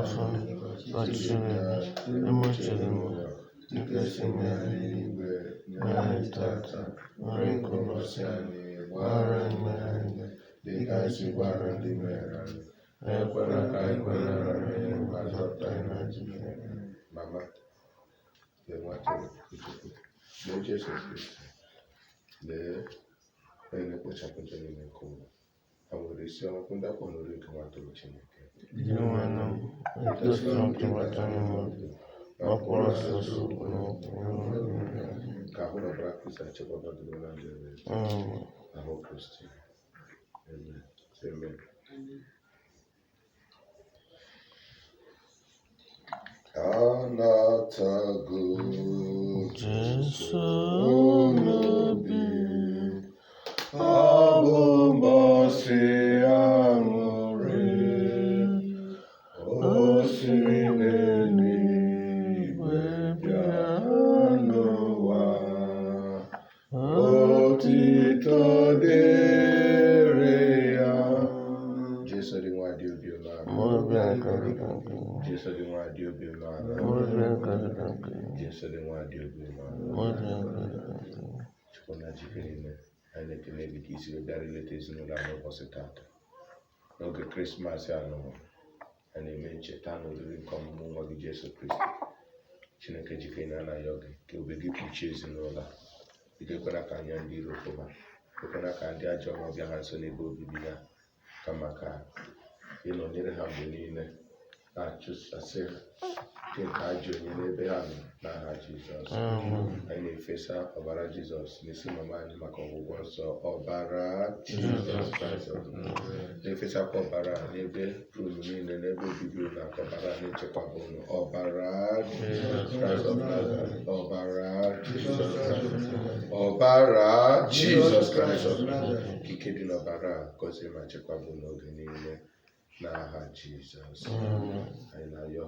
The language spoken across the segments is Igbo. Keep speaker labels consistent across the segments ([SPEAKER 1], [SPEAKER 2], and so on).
[SPEAKER 1] Afọ ọchịchịrị ime uche gị mma dịka esi eme ya n'eluigwe. Nye anyị tata nri nke ụbọchị anyị, gbaghara anyị mmehie anyị dịka anyị si gbaghara ndị mehiere anyị. Ekwela ka anyị kwere na ma zọpụta anyị n'ajọ ife.
[SPEAKER 2] Mama, lee nwa atụrụ Chukwu, lee Jesu Kristi, lee onye na-ekpochapụ njọ niile nke ụwa. Ha nwere isi ọma ndakpọ n'olu nke nwa atụrụ Chineke.
[SPEAKER 1] Dinwenụ, etosila m tụbata n'ime obi, ma kwụrụ ọsọsọ okwu n'okwu.
[SPEAKER 2] Ka ahụ na ọbara Kristi achekwaba gị n'ụlọ njọ niile.
[SPEAKER 1] Amen.
[SPEAKER 2] Ahụ Kristi. Amen. Amen. Anatago
[SPEAKER 1] Jesu n'obi,
[SPEAKER 2] ọ bụ mbọsị aṅụrị, o siri n'eluigwe bịa n'ụwa, otito dịrị ya. Jesu dị nwa dị obi umeala.
[SPEAKER 1] Obi aka dị ka nke
[SPEAKER 2] Jesu dị nwa dị obi umeala.
[SPEAKER 1] obi aka dị ka nke
[SPEAKER 2] Jesu dị nwa dị obi umeala.
[SPEAKER 1] obi aka dị ka nke.
[SPEAKER 2] Chukwu na jike niile, anyị na-ekele gị ka isi wee bịara ileta ezinụlọ a n'ụbọchị taata. N'oge Krismas a nụwa, a na-eme ncheta na oriri nke ọmụmụ nwa gị Jesu Kristi. Chineke jike na anaghị gị ka obe gị kpuchie ezinụlọ a. Biko ekwela ka anya ndị iro fụba, ekwela ka ndị ajọ ọnwa bịa ha nso n'ebe obibi ha, kama ka ị nọnyere ha mgbe niile na-achụsasị nke nke ajọ onye n'ebe ha nọ n'aha Jizọs.
[SPEAKER 1] Amen.
[SPEAKER 2] Anyị na-efesa ọbara Jizọs n'isi mama anyị maka ọgwụgwọ nsọ ọbara Jizọs Kraịst of Nazareth. Na-efesakwa ọbara a n'ebe rum niile n'ebe obibi unu aka ọbara a na-echekwaba unu ọbara Jizọs Kraịst of Nazareth. Ọbara Jizọs Kraịst of Nazareth. Ọbara Jizọs Kraịst of Nazareth. Ike dị n'ọbara a gọzie ma chekwaba unu oge niile n'aha Jizọs.
[SPEAKER 1] Amen.
[SPEAKER 2] Anyị na-ayọ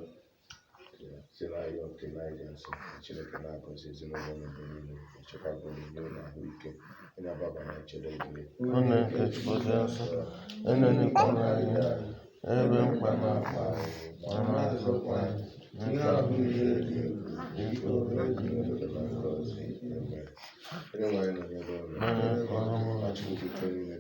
[SPEAKER 2] si na-ayọ nke na-ayọ nsọ ka Chineke na-agọzi ezinụlọ unu mgbe niile ma chekwaba unu nye unu ahụike onye agbaba na nchedo niile.
[SPEAKER 1] Ụlọ nke Chukwu dị nsọ, enenyekwala anyị ebe mkpa na-akpa anyị, ma na-azọkwa anyị nke ahụ ihe dị egwu dịka obe dị
[SPEAKER 2] Onye nwe anyị nọnyere unu.
[SPEAKER 1] Nọnyekwara mụ.
[SPEAKER 2] Ma Chukwu ike niile